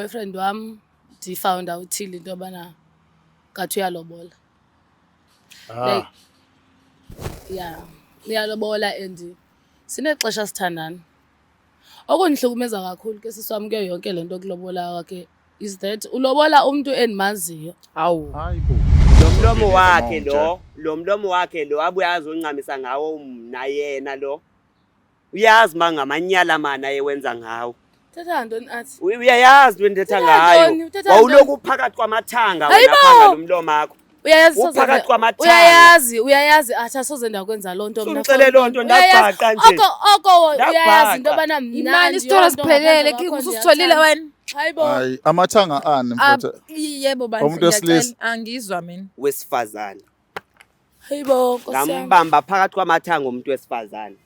Uboyfriend wam ndifound outhile into yobana ngathi uyalobola. Ah. Like, yeah, uyalobola and sinexesha sithandana. Okundihlukumeza kakhulu ke sisi wam kuyo yonke le nto yokulobola kwakhe is that ulobola umntu endimaziyo. Hawu. Hayibo. Lo mlomo wakhe lo, lo mlomo wakhe lo abuye azoncamisa ngawo mna yena lo. Uyazi uma ngamanyala mana ayewenza ngawo. Uthetha ntoni athi? Uyayazi into endithetha Uthetha ngayo. ntoni? Uthetha Wawulokhu uphakathi kwamathanga wena Hayibo! phanga lo mlomo wakho. Uyayazi soze Uphakathi kwamathanga. Uyayazi, uyayazi athi asoze ndakwenza loo nto mna. Sungixele loo nto Uyayazi. ndabhaqa nje. Oko oko Ndabhaqa. uyayazi into yobana mnandi. Imali isitori yonke into siphelele ngaphandle King kwakho ususitholile ndiyathanda. wena. Hayibo. Hayi, amathanga ani Ah, mfethu? Yebo bandla. Umuntu wesilisa. ngiyacela. Angizwa mina. Wesifazane. Hayibo, Nkosi yami. Ngambamba phakathi kwamathanga umuntu wesifazane.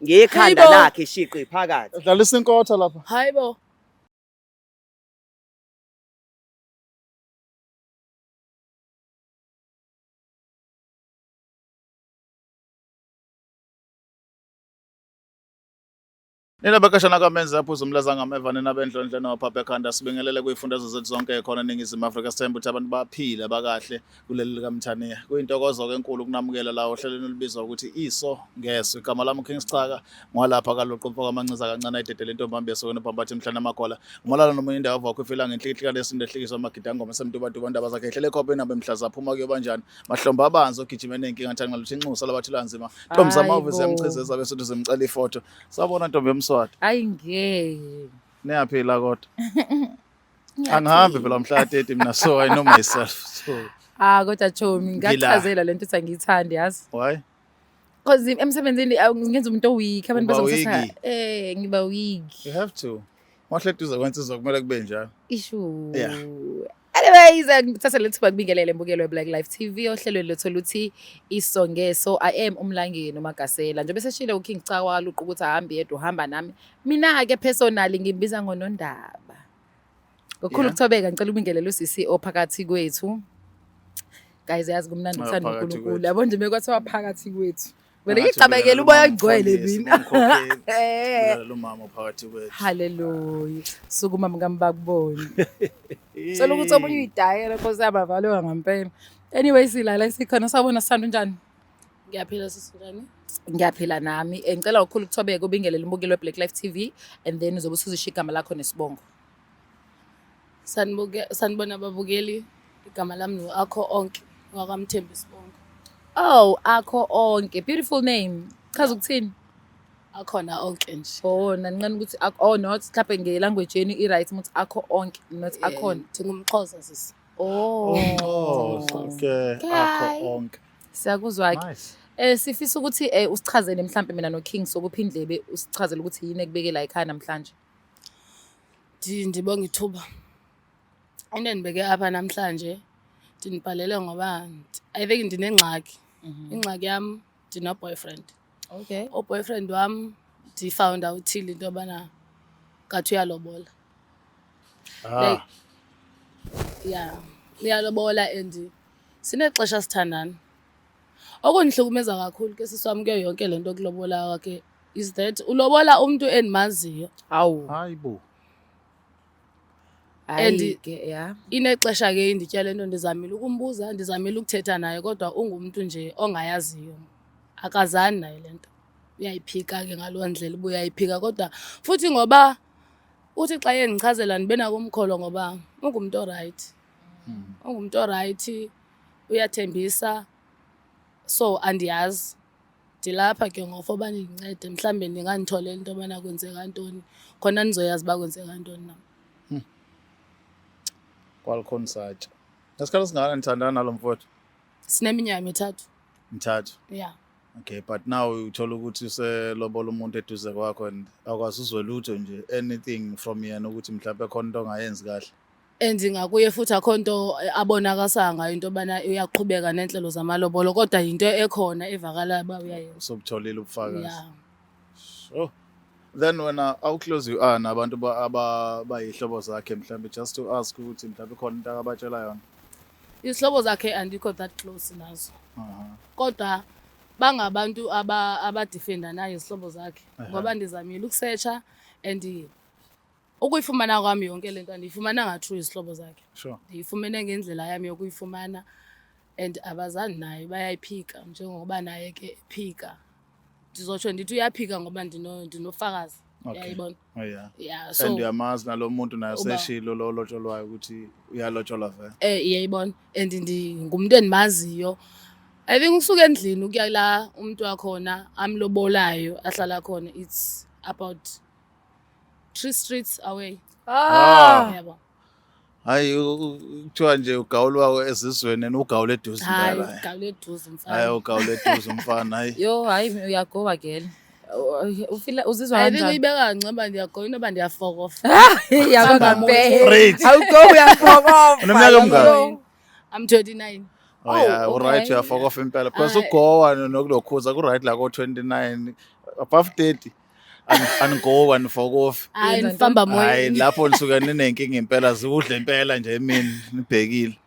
Ngekhanda Hayibo. lakhe shiqi phakathi. Dlalisa inkotha lapha. Hayibo. Nina bekashana kamenzi aphuza umlaza ngameva nina bendlondle nophapha ekhanda sibingelele kuyifundazwe zethu zonke khona eNingizimu Afrika sithemba ukuthi abantu baphile bakahle kuleli likaMthaniya. Kuyintokozo-ke enkulu ukunamukela la ohlelweni olubizwa ukuthi iso ngeso. Igama lami uKing Sichaka ngwalapha kaLuqu mfo kaManciza kancane ayidedele intombi hambe esokweni uphambathi emhlane amagola. Umalala nomunye indawo vakho ifila ngenhlikihlika lesinto ehlikiswa amagidangoma semtubatuba ndaba zakhe ehlele ekhophe indaba emhla zaphuma kuyoba njani. Mahlombe abanzi ogijime nenkinga nthani ngaluthi inxusa labathula nzima. Ntombi zamavu Hayibo. ziyamchiza ezabe sothi zimcela ifoto. Sawubona ntombi yomswati. Hayi ngeke. Niyaphila kodwa. Angihambi phela mhla 30 mina so I know myself. So Ah kodwa Chomi Ngila. ngiyachazela lento ethi angiyithandi yazi. why? Cause emsebenzini ngenza umuntu oweak abantu Uba bazongithatha weak. ngiba weak. You have to. Mahle eduze kwensizwa kumele kube njalo. Ishu. Yeah. Anyways, ngithatha le thuba kubingelele mbukelo weBlack Life TV ohlelweni lwethu oluthi Iso Ngeso. I am uMlangeni uMagasela. Njengoba seshilo uKing Cawa luqu ukuthi ahambe yedwa uhamba nami. Mina ke personally ngimbiza ngoNondaba. Ngokukhulu Yeah. ukuthobeka ngicela ubingelele uCC ophakathi kwethu. Guys yazi kumnandi Oh, ukuthanda phakathi uNkulunkulu. kwethu. Yabo nje mekwathiwa phakathi kwethu. Vele Phakathi ngicabekela ubingelela uboya umama ogcwele umfundisi, mina. umkhokheli. Eh. Ubingelela umama phakathi kwethu. Hallelujah. Sukuma mngami bakubone. Sola ukuthi omunye uyidayela Nkosi yami avaliwe ngempela. Anyway silala sikhona sawubona sithanda unjani? Ngiyaphila sisi njani? Ngiyaphila nami. Ngicela ukukhulu ukuthobeka ubingelele umbukeli weBlack Life TV and then uzobe usuzisho igama lakho nesibongo. Sanibuke sanibona babukeli. Igama lami no Akho Onke ngwaKwaMthembu isibongo. Oh, Akho Onke. Beautiful name. Chaza ukuthini? Akhona onke nje. Oh, nanqena ukuthi oh not mhlawumbe nge-language yenu i-right ukuthi Akho Onke not akhona. Ndingumxhosa sisi. Oh. Oh, okay. Akho onke. Siyakuzwa ke. Nice. Sifisa ukuthi usichazele mhlambe mina no King sokupha indlebe usichazele ukuthi yini ekubeke la ekhaya namhlanje. Ndibonga ithuba. Into endibeke apha namhlanje ndinibhalele ngoba I think ndinengxaki. Ingxaki yam ndino-boyfriend. Okay. Uboyfriend wam ndifound outhile into yobana ngathi uyalobola. Ah. Like, yeah, uyalobola and sinexesha sithandana. Okundihlukumeza kakhulu ke sisi wam kuyo yonke le nto yokulobola kwakhe is that ulobola umntu endimaziyo. Hawu. Hayibo. And Hayi ke yeah. Inexesha ke inditya le nto ndizamile ukumbuza, ndizamile ukuthetha naye kodwa ungumntu nje ongayaziyo. Akazani nayo le nto. Uyayiphika ke ngaloo ndlela uba uyayiphika kodwa futhi ngoba uthi xa endichazela ndibe nako umkholwa ngoba ungumntu orayithi. Ungumntu orayithi, uyathembisa. So andiyazi. Ndilapha ke ngoku for uba nindincede mhlawumbe ninganditholela into yobana kwenzeka ntoni khona nizoyazi uba kwenzeka ntoni na. Kwalikhona satsha. Ngesikhathi esingaka nithandana nalo mfowethu? Sineminyaka emithathu. Mthathu. Yeah. Okay, but now uthola ukuthi uselobola umuntu eduze kwakho and akwazi uzwe lutho nje anything from yena ukuthi mhlawumbe khona into ongayenzi kahle. And ngakuye futhi akho nto abonakasa ngayo into yobana uyaqhubeka neentlelo zamalobolo kodwa yinto ekhona evakalayo uba uyayenza. Usubutholile ubufakazi. Yeah. Sure. Then wena how close you are nabantu abayihlobo zakhe mhlawumbe just to ask ukuthi mhlawumbe khona into akabatshela yona. Izihlobo zakhe andikho that close nazo. Kodwa bangabantu abadefendanayo izihlobo zakhe ngoba ndizamile ukusetsha and Ukuyifumana kwami yonke le nto andiyifumananga through izihlobo zakhe. Ndiyifumene ngendlela yam yokuyifumana and abazani naye, bayayiphika njengoba naye ke ephika. Ndizotsho ndithi uyaphika ngoba ndinofakazi. Uyayibona? Oh yeah. Yeah, so And uyamazi nalo muntu naye Uba- seshilo lo lotsholwayo ukuthi uyalotsholwa vele. Iyayibona and ndingumntu endimaziyo. I think usuka endlini ukuya la umntu wakhona amlobolayo ahlala khona, it's about 3 streets away. Yabo. Hayi, kuthiwa nje ugawulwa ezizweni and ugawule eduze Hayi, impela. ugawule eduze mfana. Hayi, ugawule eduze umfana, hayi. Yo, hayi, uyagowa girl. Ufila uzizwa I think kanjani? uyibeka kancane undiyagona inoba ndiyafokofa. Yabo ngampela. Straight. Awugo uyafokofa. Uneminyaka emingaki? I'm 29. Oh yeah, Oh, uright, okay. uyafokofa impela. Because Hayi. ugowa nokulokhuza ku-right la ko-29 above 30. Anigowa nifokofi. Hayi, Yenza nifamba Hayi, moyeni. lapho nisuke ninenkinga impela, zikudle impela nje emini nibhekile.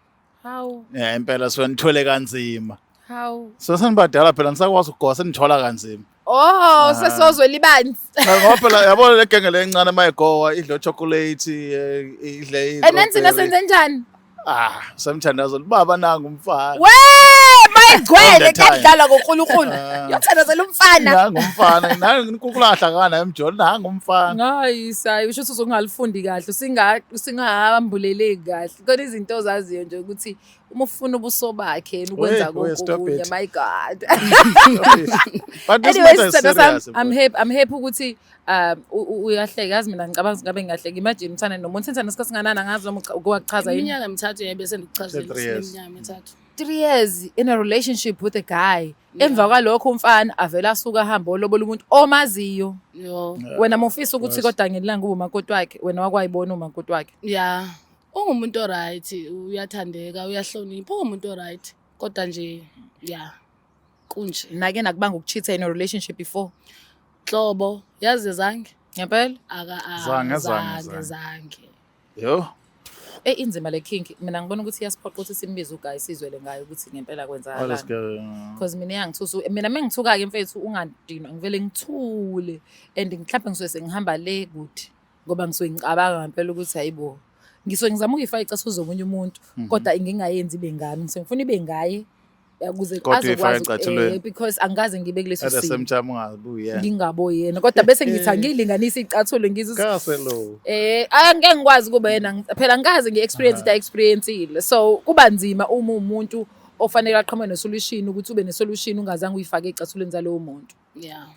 How? Yeah, impela suke nithwele kanzima. How? So senibadala phela nisakwazi ukugowa, senithola kanzima. Oh, sesozwe libanzi. Ngoba phela yabona le genge le encane mayigowa idle chocolate, idle And then thina i-strawberry. senze njani? Ah, semthandazo baba nangu umfana. We, mayigcwele All the time. kuyadlalwa ngokhulukhulu. Ah. Yothandazela umfana. Nangu umfana, nangu inkukulahla kana emjolo nangu umfana. Hayi, sayi usho ukuthi uzongalifundi kahle, usingahambuleleki kahle. Khona izinto ozaziyo nje ukuthi uma ufuna ubuso bakhe yena ukwenza We, konke stop okunye. it. My God. But this Anyways, matter is sithandwa sami, serious. I'm happy, I'm happy ukuthi uyahleka. Yazi mina ngicabanga ngabe ngiyahleka. Imagine uthanda nomuntu uthanda isikhathi singanani, angazi noma ukuwachaza yini. Iminyaka emithathu yabe sendikuchazile. 3 years. Iminyaka emithathu. 3 years in a relationship with a guy. Emva kwalokho umfana avela asuka ahamba olobola umuntu omaziyo. Yo. Wena mufisa ukuthi Yes. kodwa ngelanga ube umakoti wakhe, wena wakwayibona umakoti wakhe. Yeah. Ungumuntu oright, uyathandeka, uyahlonipha, ungumuntu oright. Kodwa nje yeah. Kunje. Nake nakubanga ukucheat in a relationship before? Hlobo, yazi zange. Ngempela? Aka Zange, zange, zange, zange. Yo. Inzima le king. Mina ngibona ukuthi iyasiphoqa ukuthi simbize uguy sizwele ngayo ukuthi ngempela Well, let's kwenzakalani. go. Because mina iyangithusa. Mina mengithuka-ke mfethu ungadinwa, ngivele ngithule and mhlawumbe ngisuke sengihamba le kude ngoba ngisuke ngicabanga ngempela ukuthi hayibo. Ngisuke ngizama ukuyifaka icathulo zomunye umuntu kodwa ngingayenzi ibe ngami. Ngisuke ngifuna ibe ngaye ukuze Kodwa uyifake azokwazi ecathulweni. because angikaze ngibe kuleso At the same simo. time ungabi uyena. Ngingabo yena kodwa bese ngithi angiyilinganise icathulo ngizwe Kase lo. Angeke ngikwazi kuba yena phela angikaze ngi-experience into ayi-experience-ile, so kuba nzima uma uwumuntu ofanele aqhamuke ne-solution ukuthi ube ne-solution ungazange uyifake ey'cathulweni zalowo muntu.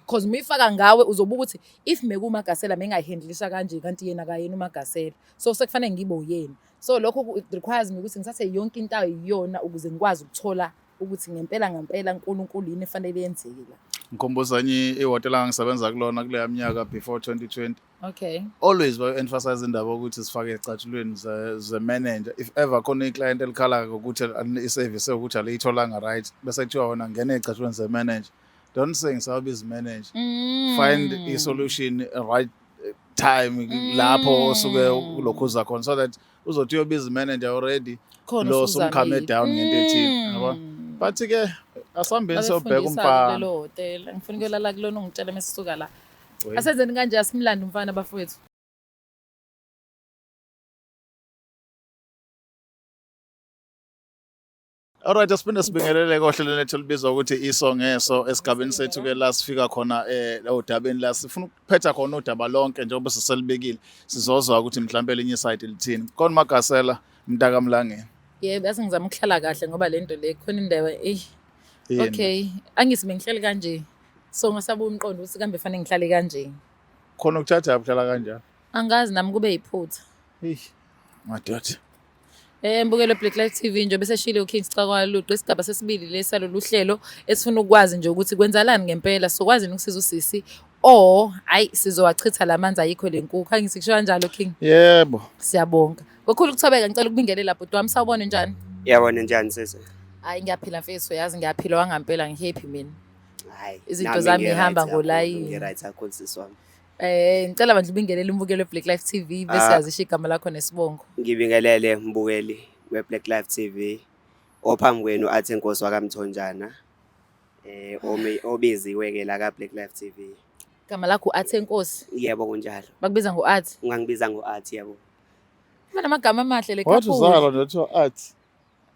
Cause uma uyifaka ngawe uzobuka ukuthi if mekuwuMagasela mengayihandlisha kanje kanti yena akayena uMagasela, so sekufanele ngibe uyena. So lokho it requires me ukuthi ngithathe yonke into ayiyona ukuze ngikwazi ukuthola ukuthi ngempela ngempela uNkulunkulu yini efanele yenzeke la. Ngikhumbuza enye ihhotela engangisebenza kulona kuleya minyaka before 2020. Always ba-emphasize indaba yokuthi sifake ecathulweni ze-manager. If ever khona i-client elikhala ngokuthi i-service ukuthi aliyitholanga right, bese kuthiwa wena ngena ey'cathulweni ze-manager. Don't say ngisabiza i-manager. Find i-solution right time lapho osuke ulokhuza khona so that uzothi uyobiza i-manager already Khona lo usuzamile. sumkhame down ngento ethile, yabo. But ke asihambeni siyobheka Babefundisa umfana. kulelo hhotela. Ngifuna ukuyolala kulona ungitshela mesisuka la. Wey. Asenzeni kanje, asimlande umfana bafowethu. Alright, asiphinde sibingelele kohlelo lethu olubizwa ukuthi Iso Ngeso esigabeni sethu ke la sifika khona odabeni la sifuna ukuphetha khona udaba lonke njengoba siselibekile. Sizozwa ukuthi mhlambe elinye iside lithini. Khona Magasela mntaka Mlangeni. Yebo, yazi ngizama ukuhlala kahle ngoba lento le khona indaba eh Yini? okay, angithi bengihleli kanje. So ngasabuya umqondo ukuthi kambe fanele ngihlale kanje. Khona ukuthatha ukuhlala kanjani? Angazi nami kube yiphutha. Hey, madoda. Mbukelo Black Life TV, nje bese shilo uKing Sicakwaluqo, isigaba sesibili lesalolu hlelo esifuna ukwazi nje ukuthi kwenzalani ngempela, sokwazi ukusiza usisi or hayi sizowachitha lamanzi, ayikho lenkukhu. Angithi kusho kanjalo, King? Yebo. Siyabonga. Ngokhulu ukuthobeka ngicela ukubingelela bhuti wami, sawubona, njani? Yabona njani sisi? Hayi, ngiyaphila mfethu, yazi ngiyaphila wangampela, ngihappy mina. Hayi. Izinto Nami zami ngi-right ihamba kakhulu, ngolayini. ngi-right kakhulu sisi wami. Ngicela bandla ubingelele umbukelo Black Life TV bese Ah. yazisho igama lakho nesibongo. Ngibingelele mbukeli we-Black Life TV. Ophambi kwenu athi inkosi wakaMthonjana. Obiziwe ke la ka Black Life TV. Igama lakho u-Athe Nkosi. Yebo kunjalo. Bakubiza ngo-Athi. Ungangibiza ngo-Athi yebo. Kuba namagama amahle le Wathi couple. uzalwa nje kuthiwa Athi.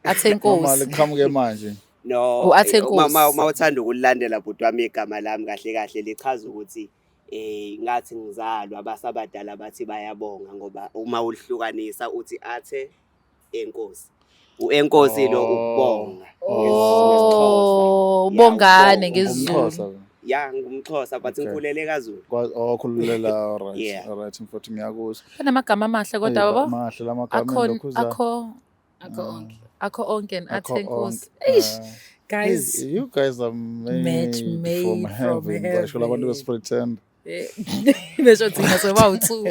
Athe Noma Nkosi. liqhamuke manje. No, U-Athe uma Nkosi. uma uthanda ukulilandela bhuti wami igama lami kahle kahle lichaza ukuthi ngathi ngizalwa abasabadala bathi bayabonga ngoba uma ulihlukanisa uthi athe enkosi. U-enkosi lo Oh. ukubonga ngesiXhosa. Oh, Ya, ubongane ukubonga. ngesiZulu. Umxhosa. Ya ngumXhosa but Okay. ngikhulele kaZulu. Oh khululela alright. Yeah. Alright mfowethu ngiyakuzwa. Banamagama amahle kodwa Eyi, babo. Mahle lamagama Akho lokhuza. akho Akho onke. akho onke and Akho Athe Nkosi. onke. Eish Ah. guys. Hey, you guys are made, Match made from from heaven. Ngisho labantu heaven. besipretend. Besho thina soba u-two.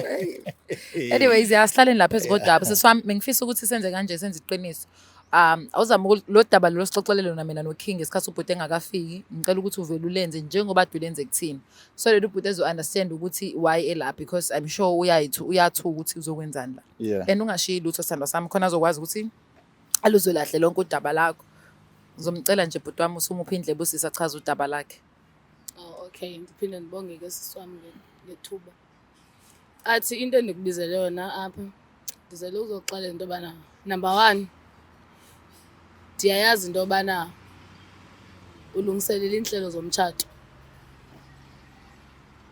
Anyways, ya sihlaleni lapha ezikodaba. Sisi wami bengifisa ukuthi senze kanje senze iqiniso. Awuzame lo daba lo sixoxele lona mina noKing ngesikhathi ubhuti engakafiki. Ngicela ukuthi uvele ulenze njengoba ade ulenze kuthina. So that ubhuti ezo understand ukuthi why ela because I'm sure uyayithu uyathuka ukuthi uzokwenzani la. Yeah. And ungashiyi lutho sithandwa sami khona azokwazi ukuthi aluzwe lahle lonke udaba lakho. Ngizomcela nje bhuti wami usumuphe indlebe usisi achaze udaba lakhe. Oh, okay, ndiphinde ndibonge ke sisi wami ngethuba. Athi into endikubizele yona apha, ndizele uzoxelela into yobana number one, ndiyayazi into yobana ulungiselela iintlelo zomtshato.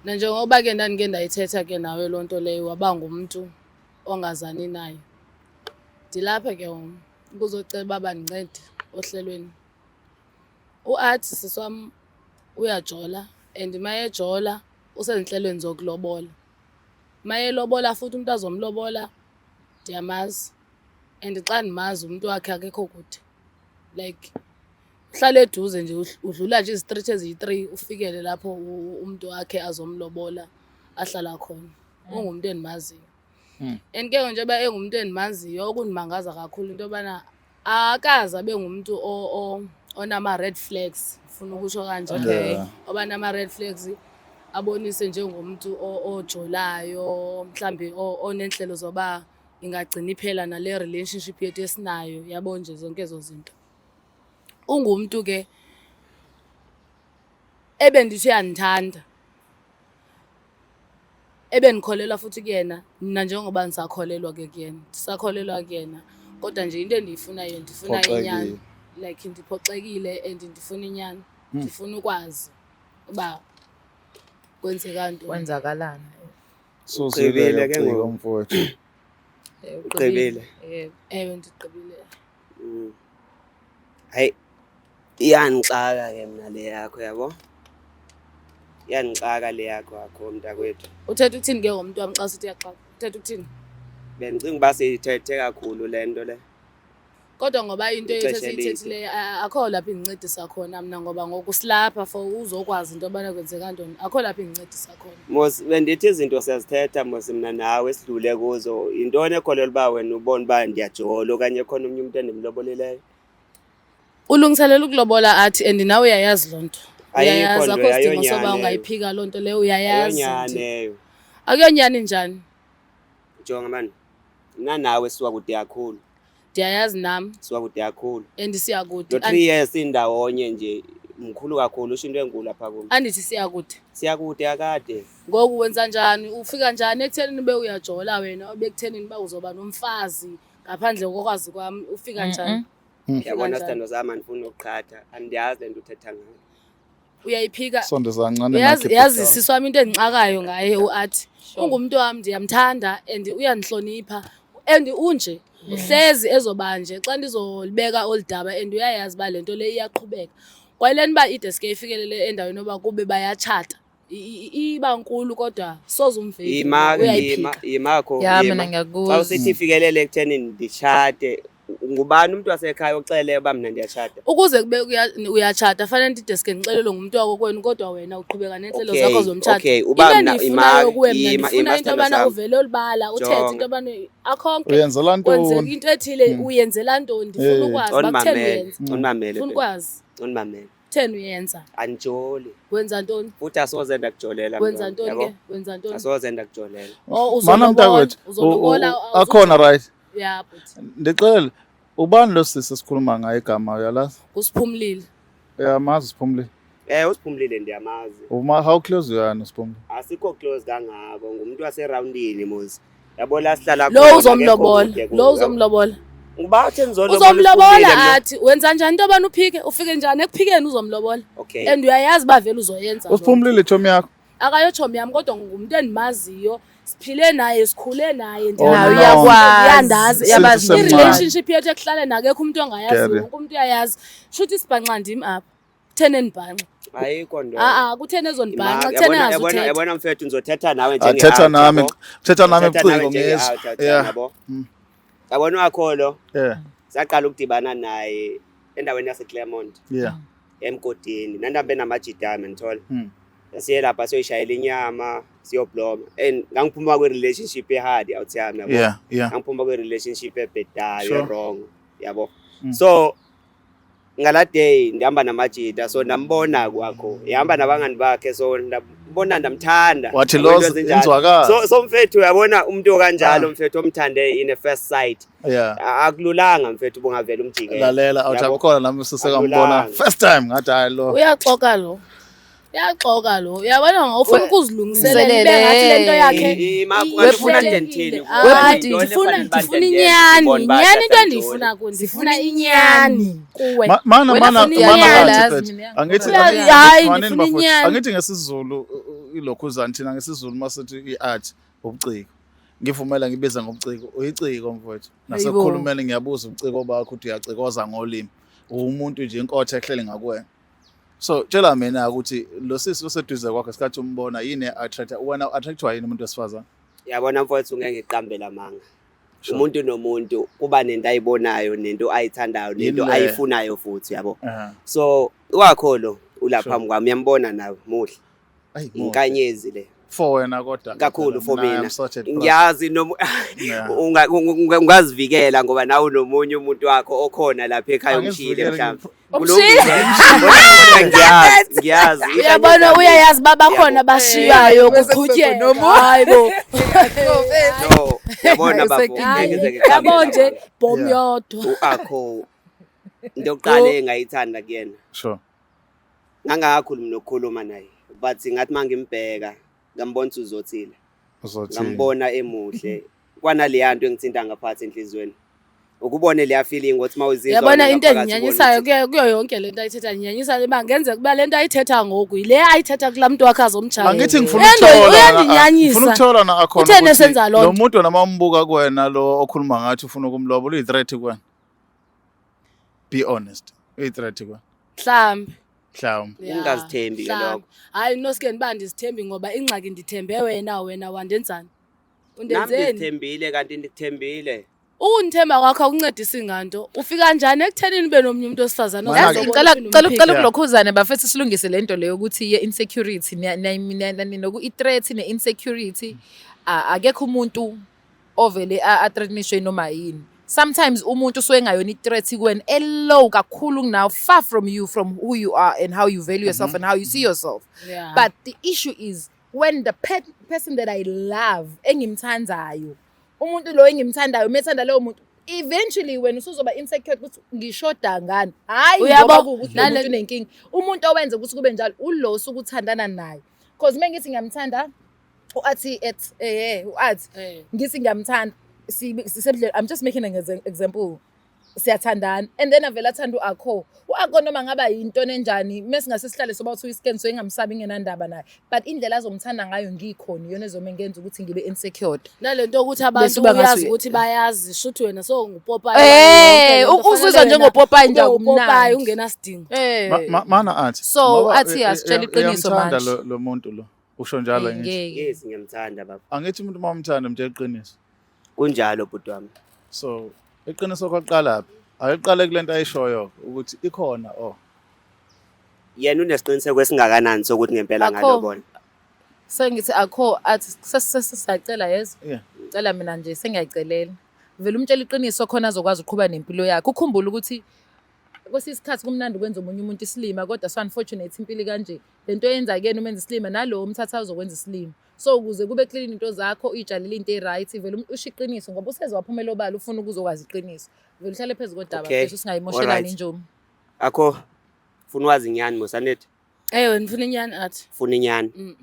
Nanjengoba ke ndandike ndayithetha ke nawe loo nto leyo waba ngumntu ongazani nayo. Ndilapha ke ukuzocela uba bandincede ohlelweni. UAthi sisi wam uyajola and mayejola usezinhlelweni zokulobola. Mayelobola futhi umntu azomlobola ndiyamazi and xa ndimazi umntu wakhe akekho kude. Like uhlala eduze nje udlula nje izitrithi eziyi-3 ufikele lapho umntu wakhe azomlobola ahlala khona. Ungumntu endimaziyo. And ke ngoku njengoba engumntu endimaziyo okundimangaza kakhulu into yobana akaze abe ngumntu onama-red flags, ndifuna ukutsho kanjalo. Okay. Yeah. Oba nama-red flags abonise njengomntu ojolayo, mhlawumbi oneentlelo zoba ingagcina iphela nale relationship yethu esinayo, yabo nje zonke ezo zinto. Ungumntu ke ebendithi uyandithanda, ebendikholelwa futhi kuyena, mna njengoba ndisakholelwa ke kuyena, ndisakholelwa kuyena. Kodwa nje into endiyifunayo ndifuna inyani. Uphoxekile. Like ndiphoxekile and ndifuna inyani. Ndifuna ukwazi uba kwenzeka ntoni. Kwenzakalani? Suzwile Ugqibile ke uciko ngoku. mfowethu. Ugqibile. Yebo. Ewe, ndigqibile. Hayi, iyandixaka ke mna le yakho yabo. Iyandixaka le yakho akho mntakwethu. Uthetha ukuthini ke ngomntu wam xa sithi uyaxaka? Uthetha ukuthini? Bendicinga uba siyithethe kakhulu le nto le. Kodwa ngoba into Ixesha yethu elide. esiyithethileyo akho lapho indincedisa khona mna ngoba ngoku silapha for uzokwazi into yobana kwenzeka ntoni. Akho lapho indincedisa khona. Mos bendithi izinto siyazithetha mos mna nawe sidlule kuzo. Yintoni ekholelwa uba wena ubona uba ndiyajola okanye khona omnye umntu endimlobolileyo? Ulungiselela ukulobola athi and nawe uyayazi loo nto. Ayikho Uyayazi, nto, akho sidingo soba ayonyani ungayiphika loo nto leyo, uyayazi. Ayonyani eyo. Akuyonyani njani? Jonga mani, mna nawe siwa kude kakhulu. Ndiyayazi nam. Siwa kude kakhulu. And siyakude. Lo 3 years indawonye nje mkhulu kakhulu, usho into enkulu apha kum. Andithi siyakude. Siyakude akade. Ngoku wenza njani? Ufika njani ekuthenini ube uyajola wena, ube ekuthenini uba uzoba nomfazi ngaphandle kokwazi kwam? Ufika njani? Ufika Yabona njani? sithando sami, andifuni ukuqhatha, andiyazi le nto uthetha ngayo. Uyayiphika. Sondeza kancane Uyazi, mic, yazi bhuti. sisi wami into endixakayo ngaye uAthi. Ungumntu wam, ndiyamthanda and uyandihlonipha and unje. Uhlezi ezoba nje xa ndizolibeka olu daba and uyayazi uba le nto le iyaqhubeka. Kwayileni uba ideske ifikelele endaweni yoba kube bayatshata. Iba nkulu kodwa soze umveli. Yima, Uyayiphika. yima, yimakho, Ya, yima. mina Xa ngiyakuzwa. usithi ifikelele ekutheni nditshate, ngubani umntu wasekhaya oxeleyo uba mna ndiyatshata? Ukuze kube uyatshata, fanele ndideske ndixelelwe ngumntu wakokwenu, kodwa wena uqhubeka neentlelo Okay, zakho zomtshato. okay, uba Into mna endiyifunayo ima- kuwe mna, ima- ndifuna ima into yobana sithandwa sami. uvele olubala, uthethe Jonga. into yobana akhonke Uyenzela kwenzeka ntoni? into ethile, uyenzela ntoni? Ndifuna ukwazi uba kutheni Ondimamele, uyenza. ondimamele, Ndifuna babe. ukwazi. Ondimamele. Kutheni uyenza? Andijoli. Wenza ntoni? Futhi asoze ndakujolela Wenza mntwana, ntoni yabo? ke? Wenza ntoni? Asoze ndakujolela. Oh, Mana uzolobola, mntakwethu, uzolobola, akhona right. Ya, bhuti. Ndixelele, ubani lo sisi esikhuluma ngaye igama uyalazi? Usiphumlile. Uyamazi uSiphumlile? Usiphumlile ndiyamazi. Uma how close you are noSiphumlile? Asikho close kangako, ngumuntu waseroundini mos. Yabo la sihlala Lo khona, uzomlobola, akekho kude lo kuyo. uzomlobola. Ngiba uthe ngizolobola Uzomlobola uSiphumlile mina. athi wenza njani into yobana uphike, ufike njani ekuphikeni uzomlobola. Okay. And uyayazi uba vele uzoyenza loo nto. Usiphumlile chomi yakho? Akayotshomi yam kodwa ngumuntu endimaziyo, siphile naye, sikhule naye, Oh, ndinaye. no. Uyakwazi. Uyandazi. Uyabazi. Since usemncane. I-relationship yethu ekuhlaleni akekho umuntu ongayaziyo, Get it. wonke umuntu uyayazi. Shuthi isibhanxa ndim apha. Kutheni endibhanxa? Ayikho nto. A-a, kutheni ezondibhanxa? Ima- Kutheni yabona- yabona engazuthetha? yabona mfethu ngizothetha nawe Ah, njenge thetha out, nami, yabo. thetha nami Ngizothetha nawe ebuciko njenge ngizwe. out, out, Yeah. yabo. Mm. Yabona wakho lo Yeah. saqala ukudibana naye endaweni yaseClermont Yeah. emgodini nandihambe namajidami ngithola Mm. siye lapha siyoyishayela inyama siyobloma and ngangiphuma kwi-relationship e-hard out yami yabo Yeah. ngangiphuma kwi-relationship ebhedayo Sure. e-wrong yabo. Mm. So ngala day ndihamba namajida so ndambona kwakho ihamba nabangani bakhe so ndambona ndamthanda. Wathi Yabo, lo into ezinjalo. inzwakazi. So mfethu uyabona umuntu okanjalo Ah. mfethu omthande in a first sight Yeah. akululanga mfethu ubungavela umjikele. Lalela awuthi Yabo. akukhona nami sisekambona Akululanga. first time ngathi hayi lo. Uyaxoka lo. Uyaxoka lo. Uyabona ufuna ukuzilungiselela Mselele. ibe ngathi lento yakhe Ufuna ihlelekile. ndithini? Hayi, Webhuti. ndifuna inyani. Inyani into endiyifuna kuwe, ndifuna inyani kuwe. Mana Wena mana funa mana inyani. athi Yazi mfethu. mina Angithi Hayi, manini ndifuna bafowethu. inyani. Angithi ngesiZulu ilokhuzana thina ngesiZulu masithi i-art ubuciko. Ngivumela ngibiza ngobuciko, uyiciko mfowethu. Nasekukhulumeni ngiyabuza ubuciko bakho ukuthi uyacikoza ngolimi. Uwumuntu nje inkotha ehleli ngakuwena. So tshela mina ukuthi lo sisi oseduze kwakho isikhathi umbona yini attract wena, attractwa yini umuntu wesifazane? Yabona mfowethu, ngeke ngiqambe lamanga. Sure. Umuntu nomuntu kuba nento ayibonayo nento ayithandayo nento Yini leyo? ayifunayo futhi yabo. Aha. So wakho lo ulapha Sure. phambi kwami uyambona nawe muhle. Ayi, muhle. Inkanyezi le. For wena kodwa. Kakhulu for Mina, mina. I'm sorted, bro. Ngiyazi noma Yeah. ungazivikela ngoba nawe unomunye umuntu wakho okhona lapha ekhaya umshile Angizivikele. mhlawumbe. Umshile? Kulungile. Ngiyazi, ngiyazi. Uyabona uyayazi babakhona Yabo. bashiywayo Bese kuqhutyelwa. kunomunye. Hayi bo. No, yabona bafo. Hayi, Ngeke ngize ngiqambe Yabo nje lamanga. bom Yeah. yodwa. U-akho into yokuqala engayithanda kuyena Sure. ngangingakhulumi nokukhuluma naye but ngathi uma ngimbheka ngambona ukuthi uzothile. Uzothini? Ngambona emuhle kwanaleya nto engithinta ngaphathi enhliziyweni ukubone leya feeling ukuthi uma uzizwa Uyabona wena into ngaphakathi endinyanyisayo ubona ukuthi- kuyo yonke lento ayithetha ndinyanyisa uba ngenzeka uba lento ayithetha ngoku yile ayithetha kulaa mntu wakhe azomtshaya. Angithi ngifuna Endo ukuthola uyandinyanyisa. ngifuna ukuthola na akhona Kutheni ukuthi esenza loo lo nto? muntu noma umbuka kuwena lo okhuluma ngathi ufuna ukumlobola uyi-threat kuwena. Be honest. Uyi-threat kuwena. Mhlawumbi. Mhlawumbe. Ya, Ungazithembi ke mhlawumbi. lokho. Hayi noske ndiba ndizithembi ngoba ingxaki ndithembe wena, wena wandenzani? Nami Undenzeni? ndikuthembile kanti ndikuthembile. Ukundithemba kwakho akuncedisi nganto. Ufika njani ekuthenini ube nomnye umuntu wesifazane Mana-ke- Yazi ozobona ngicela uphinde ngicela umphike? ucela Yeah. ukulokhuzana bafethu silungise lento leyo ukuthi ye insecurity noku i-threat ne-insecurity akekho umuntu ovele athreatenishwe noma yini. Sometimes umuntu usuke engayona i-threat kuwena e-low kakhulu kunawe, far from you, from who you are and how you value yourself and how you see yourself. But the issue is when the person that I love engimthandayo, umuntu lo engimthandayo methanda lowo muntu, eventually wena usuzoba insecure ukuthi ngishoda ngani. Hhayi Uyabo, ngoba kuwukuthi lo muntu unenkinga. Umuntu owenza ukuthi kube njalo ulo osuke uthandana naye. Cause uma ngithi ngiyamthanda u-athi et u-athi ngithi ngiyamthanda sisebudlelwane, I'm just making an example. Siyathandana and then avele athanda u-akho. U-akho noma ngaba yinto enjani mesingase sihlale soba uthi uyi-scan so engamsabi ingenandaba naye. But indlela azomthanda ngayo ngikhona iyona ezome ngenza ukuthi ngibe insecure. Nalento yokuthi abantu Bese uba ngathi uyazi ukuthi bayazi shuthi wena sowungupopayi. Uzizwa njengopopayi nje upopayi akumnandi. ungenasidingo. Mana athi. So, ngoba athi asitshele iqiniso uyamthanda manje. lo muntu lo. Usho njalo ngithi. Ngeke. Yes, ngiyamthanda baba. Angithi umuntu uma umthanda umtshela iqiniso. Kunjalo bhuti wami. So iqiniso kwaqala phi? Ayiqale kulento ayishoyo ukuthi ikhona oh. Yena unesiqiniseko esingakanani sokuthi ngempela Akho. ngalobola? Sengithi akho athi sesisacela yezo. Yeah. Cela mina nje sengiyayicelela. Vele umtshela iqiniso khona azokwazi ukuqhuba nempilo yakhe. Ukhumbule ukuthi kwesinye isikhathi kumnandi ukwenza omunye umuntu isilima kodwa so unfortunate impilo kanje. Lento oyenza kuyena umenza isilima nalowo umthatha uzokwenza isilima. So ukuze kube clean into zakho uyitshalele into e-right vele usho iqiniso ngoba useze waphumela obala ufuna ukuzokwazi iqiniso. Vele uhlale phezu kodaba Okay. bese singayimoshelani Alright. injomi. Akho ufuna wazi inyani mosanethi. Ewe, ndifuna inyani athi. Funa inyani.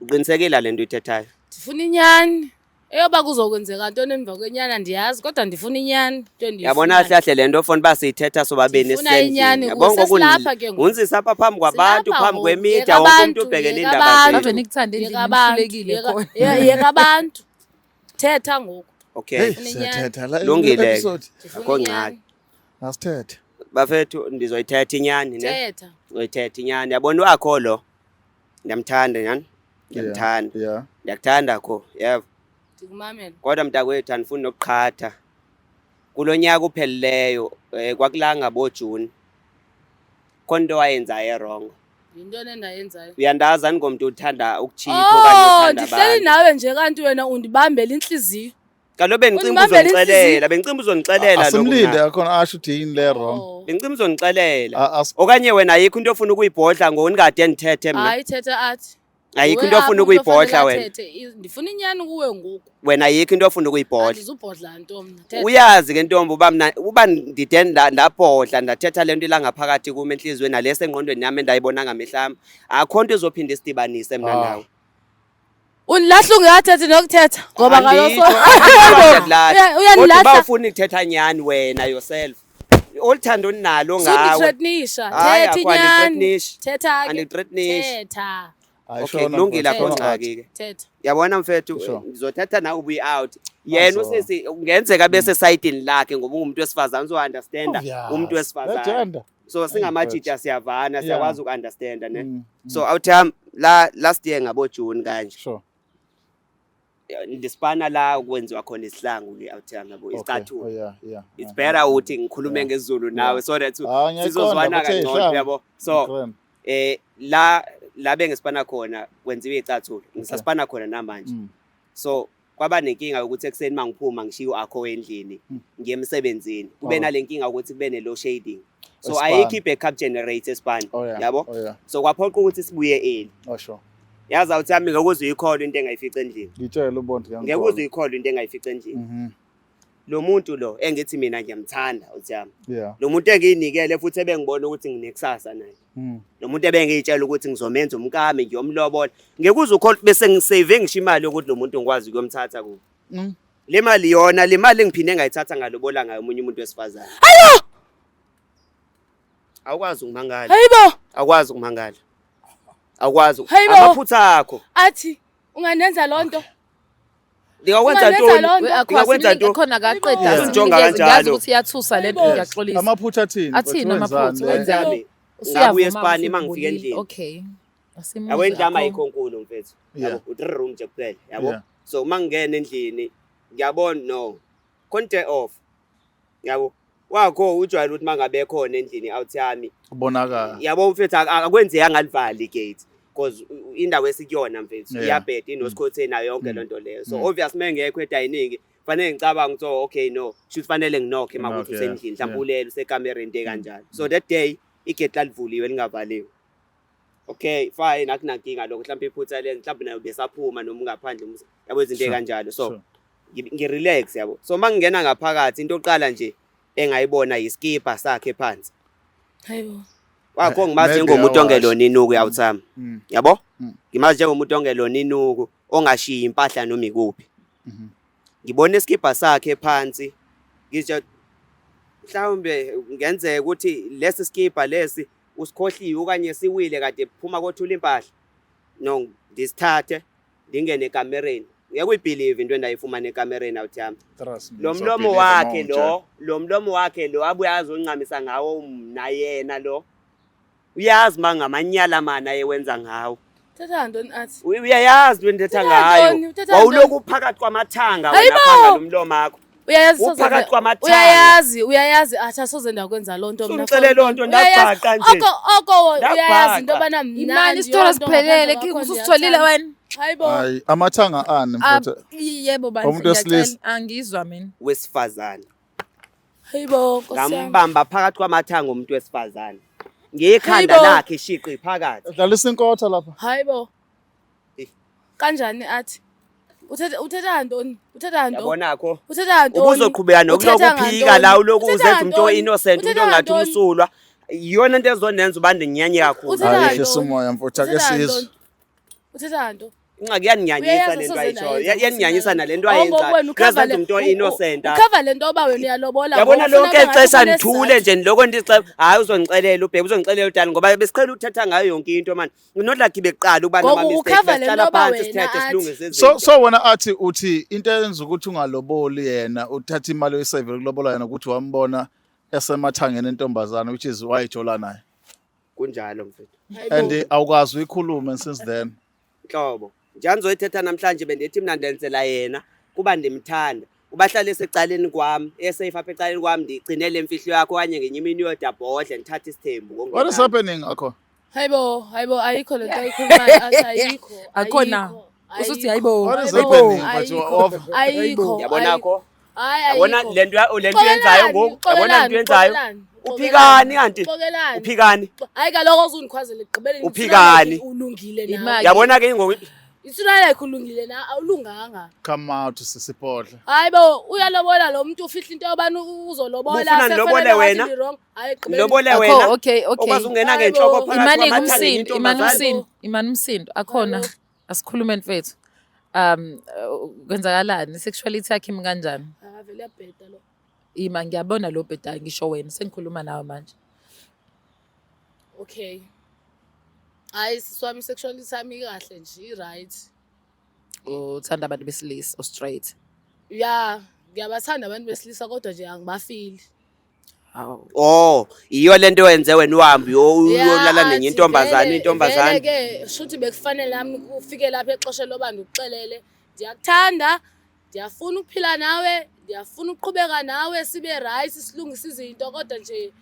Uqinisekile le nto uyithethayo? Ndifuna inyani. Eyoba kuzokwenzeka ntoni emva kwenyani andiyazi, kodwa ndifuna inyani. Into endiyifunayo. Yabona kahle kahle le nto ofuna uba siyithetha sobabini Ndifuna sisendlini. inyani Yabo kuwe, ngoku sesilapha ke ngoku. unzisa apha phambi kwabantu, Silapha phambi ngoku. kwemedia, Yeka wonke umntu abantu, ubhekele yeka iindaba abantu. Ave zethu. nikuthande Yeka endlini abantu, nihlulekile khona. yeka abantu. Thetha ngoku. Okay. Hey, Ndifuna inyani. siyathetha la Lungile ke. episode. Ndifuna Akho inyani. ngxaki. Asithethe. Bafethu ndizoyithetha inyani ne. Thetha. Ndizoyithetha inyani. Yabona uAkho lo. Ndiyamthanda nyani. Ndiyamthanda. Yeah. Ndiyakuthanda Akho. Yebo. Ndikumamela. Kodwa mntakwethu andifuni nokuqhatha. Kulo nyaka uphelileyo kwakulanga boJuni. Khona into wayenzayo erongo. Yintoni endayenzayo? Uyandazi andingomntu uthanda ukutshitha okanye Oh, uthanda ndihleli abantu. nawe nje kanti wena undibambela intliziyo. Kaloku bendicimba Undibambela uzondixelela, intliziyo. bendicimba uzondixelela lokhu Asimlinde mna. akhona asho ukuthi yini le wrong. Oh. Bendicimba uzondixelela. A- Okanye wena ayikho into ofuna ukuyibhodla ngoku ndingade ndithethe mna. Hayi thetha athi. Ayikho Nguwe into ofuna apha umntu ukuyibhodla ofanele wena. athethe. Ndifuna inyani kuwe ngoku. Wena ayikho into ofuna ukuyibhodla. Andizubhodla nto mna. Thetha. Uyazi ke ntombi uba mna uba ndide ndabhodla ndathetha le nto ilangaphakathi kum entliziyweni nale sengqondweni yam endayibona ngamehlo am, akho nto izophinde isidibanise mna Ah. nawe. Undilahla ungathethe nokuthetha ngoba kaloku Anditsho, anditsho uba ndiyakulahla. Kodwa uba uyandilahla. ufuna ukuthetha nyani wena yourself, olu thando ndinalo ngawe. Sundithreatenisha. Hayi, Thetha akho, inyani. andithreatenishi. Thetha ke. Andithreatenishi. Thetha. Hayi, Okay, shona, kulungile mfowethu, akho shona ngxaki ke. Thetha. Yabona mfethu, Sure. ngizothatha nawe ubuye out. Yena Azo. usisi kungenzeka bese sayidini lakhe ngoba ungumuntu wesifazane uzo-understanda Obvious. umuntu wesifazane. Legend. So singamajita siyavana, Yeah. siyakwazi uku-understanda ne. Mm. So awutham la last year ngabo June kanje. Sure. Ndisipana la kwenziwa khona isihlangu ke awutham yabo Okay. isicathulo. Oh yeah. It's yeah. better ukuthi ngikhulume ngesiZulu nawe so that Ah, ngiyayiqonda, sizozwana bathe, kangcono sure. yabo. So Grand. la bengisipana khona kwenziwa icathulo. Ngisasipana khona namanje. So kwaba nenkinga yokuthi ekuseni mangiphuma ngishiye u-Akho endlini ngiye emsebenzini. Kube Oh. nale nkinga ukuthi kube ne-load shedding. So Esipani. ayikho i-backup generator esipani. Oh yeah. Yabo? Oh yeah. So kwaphoqa ukuthi sibuye early. Oh sure. Yazi awuthi yami ngeke uze uyikholwe into engayifica endlini. Ngitshele ubonke Ngeke uze uyikholwe into engayifica endlini. Lo muntu lo engithi mina ngiyamthanda uthi yami. Yeah. Lo muntu engiyinikele futhi ebengibona ukuthi nginekusasa naye. Lo muntu ebengiyitshela ukuthi ngizomenza umkami ngiyomlobola. Ngeke uze ukholwe bese ngisave ngisho imali yokuthi lo muntu ngikwazi ukuyomthatha kubo. Le mali yona le mali engiphinde ngayithatha ngalobola ngayo omunye umuntu wesifazane. Hayibo! Awukwazi ukumangala. Hayibo! Awukwazi ukumangala. Awukwazi. Hayibo! Amaphutha akho. Athi ungandenza loo nto. Ndingakwenza Ungandenza ntoni? loo nto. We akho Ndingakwenza asimnike ntoni? khona akaqeda Yeah. Usunjonga asimnikeze. Ngiyazi kanjalo. ukuthi iyathusa le nto Hayibo. ngiyaxolisa. Amaphutha athini? Athini Mfowethu, amaphutha? wenzani? Wenzani? Ngabuya Usuyavuma esipani ukuthi uma ngifika ubulili. endlini. Okay. Asimuze Yabo indlu yami akho. ayikho nkulu mfethu. Yeah. Yabo u-3 room nje kuphela, yabo. Yeah. So uma ngingena endlini ngiyabona no. Konte off. Yabo. Wakho ujwayele ukuthi mangabe khona endlini out yami. Kubonakala. Yabo mfethu akwenzeki angalivali igate because indawo esikuyona mfethu Yeah. iyabheda inosikhotheni nayo yonke lento leyo. So Mm. obvious mengekho edining fanele ngicabanga ukuthi oh, okay no, shuthi fanele nginokhe makuthi Knock, yeah. usendlini mhlawumbe Yeah. ulele usekamereni into kanjalo. So that day igate lalivuliwe lingavaliwe. Okay fine akunankinga lokho mhlawumbe iphutha lenza mhlawumbe nayo besaphuma noma ungaphandle yabo izinto Sure. ekanjalo. So Sure. ngirelax yabo. So mangingena ngaphakathi into oqala nje engayibona yiskipa sakhe phansi. Hayibo. Wakho ngimazi Maybe njengomuntu awasho. ongelona inuku yawuthami. Yabo? Ngimazi njengomuntu ongelona inuku ongashiyi impahla noma ikuphi. Ngibona iskipa sakhe phansi ngisho mhlawumbe kungenzeka ukuthi lesi skipa lesi usikhohliwe okanye siwile kade phuma kothula impahla. No, ndisithathe ndingene ekamereni. Ngeke uyibelieve into endayifumana ekamereni awuthami. Trust me. Lo mlomo ngizobelieve wakhe uma ungitshela. lo, lo mlomo wakhe lo abuye azoncamisa ngawo mna yena lo. Uyazi mangamanyala mana ayewenza ngawo. Uthetha ntoni athi? Uyayazi into endithetha Uthetha ngayo. ntoni? Uthetha Wawuloku uphakathi kwamathanga wena Hayibo! phanga lo mlomo wakho. Uyayazi soze Uphakathi kwamathanga. Uyayazi athi asoze ndakwenza loo nto mna. Sungicele loo nto Uyayazi. ndabhaqa nje. Oko uyayazi Ndabhaqa. into yobana mnandi. Imali isitori yonke siphelele ngaphandle King kwakho ususitholile ndiyathanda. wena. Hayibo. Hayi, amathanga ani Ah, mfowethu? yebo bandla Umuntu wesilisa. ngiyacela angizwa mina. Wesifazane. Hayibo Nkosi yami. Ngambamba phakathi kwamathanga umuntu wesifazane. Ngekhanda Hayibo. lakhe shiqi phakathi. Dlalisa inkotha lapha. Hayibo. Eh. Kanjani athi? Uthetha ntoni? Uthetha ntoni? Yabonakho. Uthetha ntoni? Ubuzoqhubeka nokuloku Uthetha uphika ngantoni? la uloku Uthetha uzenza umuntu ngantoni? o-innocent umuntu Uthetha ongathi ngantoni? umsulwa. Iyona into ezonenza uba ndinyanye kakhulu. Uthetha Hayi ntoni? hlisa umoya mfowethu ake Uthetha sizwe. ntoni? Uthetha nto? Ingxaki iyandinyanyisa Uyayazi le nto soze ayitshoyo. ndayenza Iyandinyanyisa futhi nale nto Oh, ngoku ayenzayo. wena ukhava Uyazenza le- umntu o-innocent apha. ukhava le nto yoba wena uyalobola. Yabona ngoku lonke ufuna eli xesha ngathi ndithule nje ndiloko ndixela, hayi uzondixelela ubheki, uzondixelela udala ngoba besiqhela ukuthetha ngayo yonke into mani. Not like beqala ukuba Ngoku nama-mistake, ukhava le sihlala nto yoba phansi wena sithethe athi- silungise So izinto. so wena athi uthi into eyenza ukuthi ungaloboli yena uthatha imali oyisave ukulobola yena ukuthi wambona esemathangeni entombazana, which is wayijola naye. Kunjalo mfethu. Hayibo. And awukwazi uyikhulume since then. Nhlobo. Njani ndizoyithetha namhlanje bendithi mna ndenzela yena kuba ndimthanda. Ubahlale esecaleni kwam, eseyifa apha ecaleni kwam, ndigcine le mfihlo yakho okanye ngenye imini uyoda bhodle ndithathe isithembu. What is happening akho? Hayibo, hayibo, ayikho le nto ayikhulumayo, athi ayikho. Akhona. Ayikho, Usuthi ayikho. hayibo. What is Hayibo, happening? But you are ayikho, off. Ayikho. Yabona ayikho. kho? Hayi, Yabona ayikho. le nto le nto uyenzayo ngoku? Yabona le nto uyenzayo? Xokelani, Uphikani kanti? Xokelani. Uphikani? Hayi kaloku ozundikhwazela ekugqibeleni. Uphikani? Ulungile nawe. Imali. Yabona ke ngoku It's not like ulungile na, awulunganga. Come out sisiphodla. Hayi bo, uyalobola lo muntu ufihla into yobani uzolobola. Ubufuna ndilobole wena? Wrong. Hayi ekugqibeleni. Ndilobole Akho, wena. okay. Okwazi ungena Hayibo. ngentloko phakathi Imane kwamathanga kumsindo, imane entombazane. umsindo, imane umsindo. Akhona Hayibo. asikhulume mfethu. Kwenzakalani? Sexuality yakhe imi kanjani? Ah, vele uyabheda lo. Ima ngiyabona lo bhedayo ngisho wena sengikhuluma nawe manje. Okay. Hayi sisi wami, sexuality yami ikahle nje, i-right. Uthanda abantu besilisa, o-straight. Ya, ngiyabathanda abantu besilisa kodwa nje angibafili. Hawu. Oh, iyo lento wenze wena uhambe uyolala Ya, nenye athi intombazane, vele- intombazane. Vele ke shuthi bekufanele nami ufike lapha exesheni loba ndikuxelele ndiyakuthanda, ndiyafuna ukuphila nawe, ndiyafuna ukuqhubeka nawe sibe right silungise izinto kodwa nje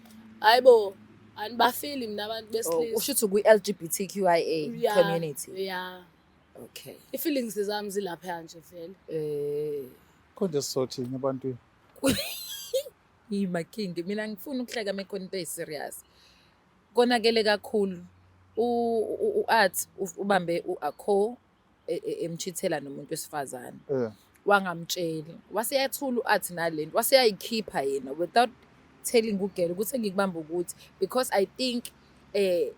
hayibo anibafili mina abantu Oh, besilisa. usho ukuthi kwi-LGBTQIA Ya, community. Ya. Okay. I-feelings zami zilaphaya nje vele. Konje sizothini ebantwini? Yima king, mina ngifuna ukuhleka mekhona into eyi-serious. Konakele kakhulu. U-Art ubambe u-Akho emchithela nomuntu wesifazane. Wangamtsheli. Waseyathula u-Art nalento, waseyayikhipha yena without telling ugirl ukuthi engikubamba ukuthi because I think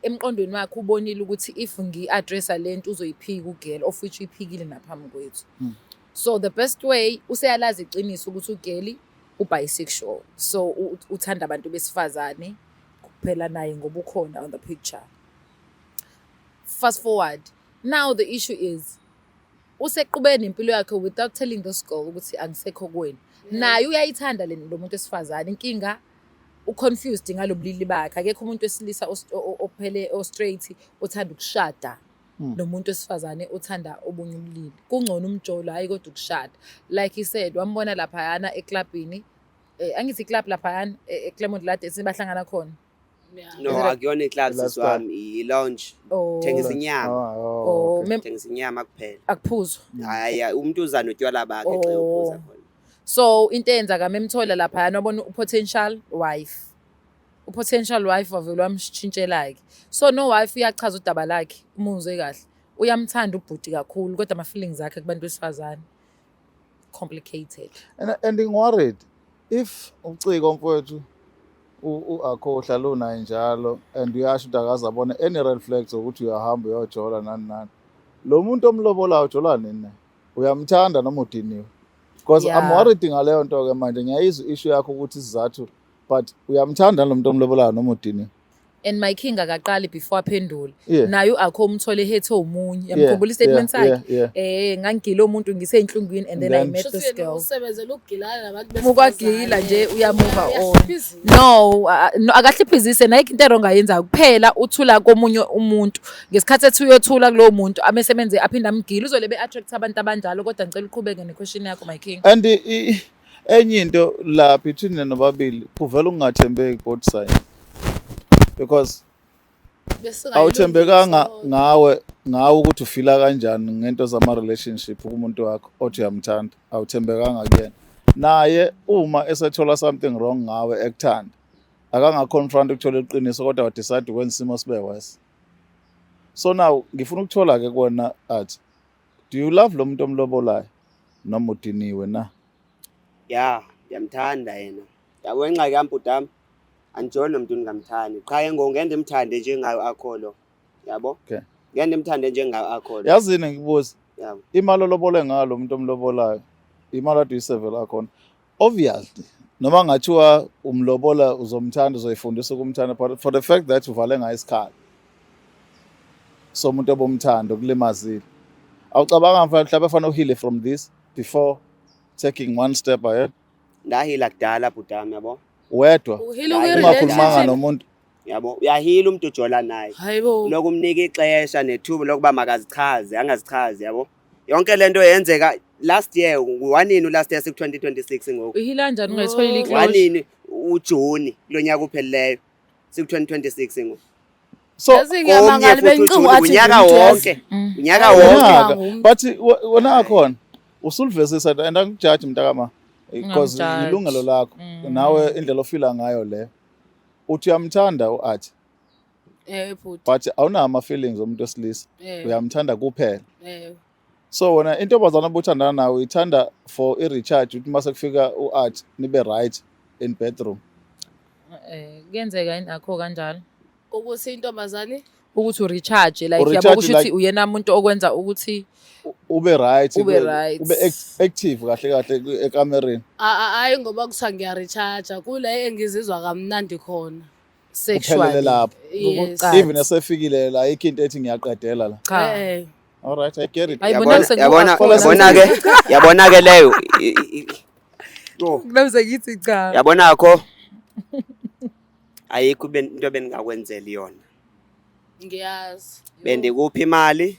emqondweni wakhe ubonile ukuthi if ngi-addressa lento uzoyiphika ugirl, of which uyiphikile naphambi kwethu. So the best way useyalazi iqiniso ukuthi ugirl u-bisexual, so uthanda abantu besifazane kuphela naye ngoba ukhona on the picture. Fast forward now, the issue is useqhubeke nempilo yakhe without telling this girl ukuthi angisekho kuwena. Naye uyayithanda le lo muntu wesifazane, inkinga u-confused ngalobulili bakhe. Akekho umuntu wesilisa ophele o-straight othanda ukushada nomuntu wesifazane othanda obunye ubulili. Kungcono umjolo, hhayi kodwa ukushada. Like he said, wambona laphayana eklabhini, angithi iclub laphayana eClermont la bahlangana khona. Yeah. No, akuyona iclub sisi Lifestyle. wami, i-lounge. Oh. Thengisa inyama. Oh, Oh, okay. Thengisa inyama kuphela. Akuphuzwa. Hayi, umuntu uza notywala bakhe xa eyophuza khona. So into eyenzaka memthola laphayana wabona u-potential wife. U-potential wife wavele wamshintshela-ke. So no wife uyachaza udaba lakhe, umuzwe kahle. Uyamthanda ubhuti kakhulu kodwa ama-feelings akhe kubantu besifazane complicated. And I'm worried if uciko mfowethu u-Akho uhlala unaye njalo and uyasho ukuthi akaze abone any red flags ukuthi uyahamba uyojola nani nani. Lo muntu omlobolayo ujola nini naye? Uyamthanda noma udiniwe? Because I'm worried ngaleyo nto ke manje, ngiyayizwa issue yakho ukuthi isizathu, but uyamthanda lo muntu omlobolayo noma udiniwe? And my king akaqali before aphendule. Naye u-Akho umthole ehethe omunye. Yamkhumbula i-statement sakhe? Yeah. Ngangigile umuntu ngiseyinhlungwini and then I Then- met Shuthi this yena girl. usebenzela ukugilana nabantu Mukwagila nje uyamuva on. Uyahlupha. No, no akahliphizise nayikho into e-wrong ayenzayo kuphela uthula komunye umuntu. Ngesikhathi ethi uyothula kulowo muntu amesebenze aphinde amgile uzole be-attract abantu abanjalo, kodwa ngicela uqhubeke ne-question yakho, my king. And enye into la between nina nobabili kuvela ukungathembeki both sides, because awuthembekanga ngawe ukuthi ufila kanjani ngento zama relationship kumuntu wakho othi uyamthanda, awuthembekanga kuyena. Naye uma esethola something wrong ngawe ekuthanda, akanga-confront ukuthola iqiniso kodwa wa-decide ukwenza isimo sibe worse. So now ngifuna ukuthola ke kuwena athi, do you love lo muntu omlobolayo noma udiniwe na? Ya, ndiyamthanda yena. Yabo ingxaki yam bhuti wami. Andijoli nomuntu ndingamthandi. Qha ke ngoku ngeke ndimthande njengayo akholo. Yabo? Okay. Ngeke ndimthande njengayo akholo. Yazini ngikubuza. Yabo. Imali olobole ngalo umuntu omlobolayo. Imali ade uyisevela khona. Obviously noma ngathiwa umlobola uzomthanda, uzoyifundisa ukumthanda, but for the fact that uvale ngayo isikhala somuntu obomthanda okulimazile, awucabanga mfana mhlawumbe fanele u-heal from this before taking one step ahead? Nda-heala kudala bhuti wami, yabo. Wedwa? U-heala Hayi, ungakhulumanga kwi-relationship? nomuntu? Yabo, uya-heala umuntu ujola naye. Hayibo. Lokumnika ixesha nethuba lokuba makazichaze, angazichazi, yabo. Yonke lento yenzeka last year, wanini last year, siku 2026 ngoku. U-heala kanjani ungayitholile Oh. i-closure? Wanini uJuni kulonyaka upheleleyo. Siku 2026 ngoku. So Yazi ngiyamangala, Komnye futhi bengicinga uJuni wathi unyaka ngumuntu, yazi. wonke. Mm. Unyaka Hayi, wonke. Unyaka. Ngumuntu. But wena akhona usulivesisa and angijaji mntakama because Ungamjaji. ilungelo lakho. Mm. Nawe indlela ofila ngayo le, uthi uyamthanda u-athi, Eh bhuti. but awunawo ama-feelings omuntu wesilisa. Uyamthanda kuphela. So wena intombazana obuthandana nawe uyithanda for i-recharge, ukuthi mase kufika u-art nibe right in bedroom? Kuyenzeka yini akho kanjalo? Ukuthi intombazane Ukuthi u-recharge, like U-recharge yabo, kusho ukuthi like- uyena muntu okwenza ukuthi Ube right, Ube right. ube active kahle kahle ekamereni. Hayi, ngoba kuthiwa ngiya-recharge kule engizizwa kamnandi khona. Kuphelele sexually. lapho. Yes. Ngokocansi. Even esefikile la, ayikho into ethi ngiyaqedela la. Cha. All right, I get it. Hayi, Yabona bona yabona sengu- yabona ke, yabona ke leyo. Yo. Kuloze ngithi cha. Yabona kho. Ayikho into bengingakwenzela yona. Ngiyazi. Bendikupha imali,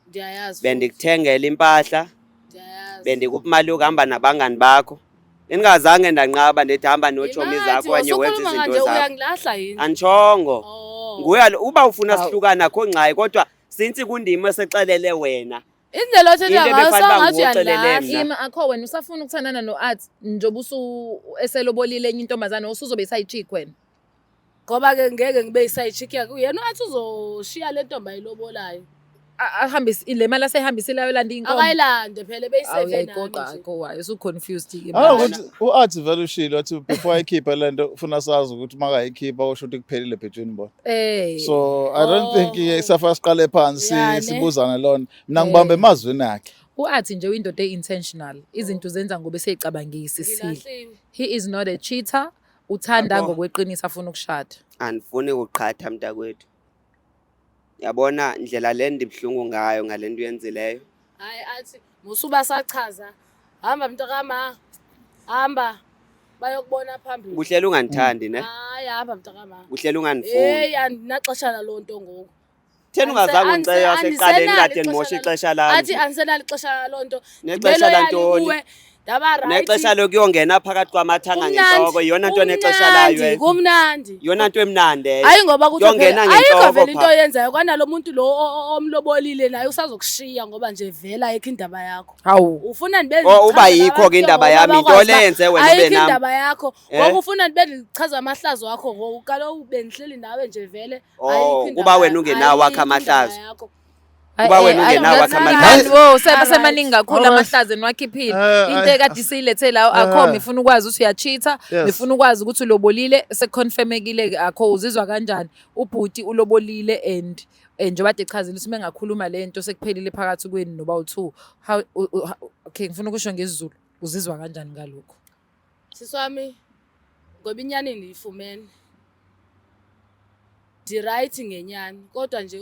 Ndiyayazi futhi. bendikuthengela impahla, Ndiyayazi. bendikupha imali yokuhamba nabangani bakho. Bendingazange ndanqaba ndithi hamba notshomi Imathi, zakho okanye wenze usukhuluma izinto kanje zakho. uyangilahla yini? Anditshongo. Oh. Nguye lo uba ufuna Awu. sihlukana akho ngxaki, kodwa since kundim esexelele wena. Indlela othetha Into ngayo ebefanele uba sangathi nguwe oxelele uyangilahla. mna. Ima akho, wena usafuna ukuthandana no-Art njengoba usu eselobolile enye intombazane, usuzobe isayi-chick wena? Ngoba ke ngeke ngibe yi-side chick yakhe. Yena uthi uzoshiya le ntombi ayilobolayo. Ahambise le mali aseyihambisile ayolanda iy'nkomo. Akayilande phela, Awu, beyiseve uyayigoqa nami nje. akho wayo, usu-confused ke Ah, manje. ukuthi u-Art vele ushilo wathi before ayikhiphe le nto ufuna sazi ukuthi makayikhipha kusho ukuthi kuphelile between bona. Eh. So I don't think Oh. isafa siqale phansi Ya, ne. sibuzane lona. Mina ngibambe emazwini akhe. U-Athi nje uyindoda e-intentional. Izinto uzenza ngoba eseyicabangisisile. Ngilahliwe. He is not a cheater. Uthanda Yabo. ngokweqiniso, afuna ukushada. Andifuni ukuqhatha mntakwethu. Yabona ndlela le ndibuhlungu ngayo ngale nto uyenzileyo. Hayi, athi musuba sachaza. Hamba mntakama. Hamba. Bayokubona phambili. Kuhlela ungandithandi ne? Hayi, hamba mntakama. Kuhlela ungandifuni. Hey, andinaxesha laloo nto ngoku. Theni ungazange undicele wasekuqaleni andisenalo kade ndimosha ixesha ixesha lam? Athi andisenalo ixesha laloo nto. Nexesha Ndibe loyal lantoni? kuwe, ndaba right. Nexesha lokuyongena phakathi kwamathanga Kumnandi, ngentloko, yiyona nto nexesha layo kumnandi, eyo. Kumnandi. Yiyona nto emnandi eyo. Hayi, ngoba kuthiwa Yongena phela ayikho ngentloko vele into phaa. oyenzayo kwanalo muntu lo omlobolile naye usazokushiya ngoba nje vele ayikho indaba yakho. Hawu. Ufuna ndibe Oh, uba ndichaze yikho ke abantu indaba ngoba yami, into bakwazi le uba yenze wena ube ayikho nami. indaba yakho. Eh? Ngoku ufuna ndibe ndichaza amahlazo akho ngoku, kaloku bendihleli nawe nje vele. Oh, Ayikho indaba kuba wena ungenawo ayikho akho amahlazo. indaba yakho. Kuba wena ungenawo akho amahlazo. Wo, semaningi kakhulu Alright. amahlazo eniwakhiphile. Into ekade isiyilethe la akho, ngifuna ukwazi ukuthi uya-cheat-a, ngifuna ukwazi ukuthi ulobolile, sekuconfirmekile akho, uzizwa kanjani? Ubhuti ulobolile and njengoba kade echazile ukuthi mengakhuluma le nto sekuphelile phakathi kwenu noba u-two. How okay, ngifuna ukusho ngesiZulu, uzizwa kanjani ngalokho? Sisi wami, ngoba inyani ndiyifumene. Ndi-right ngenyani, kodwa nje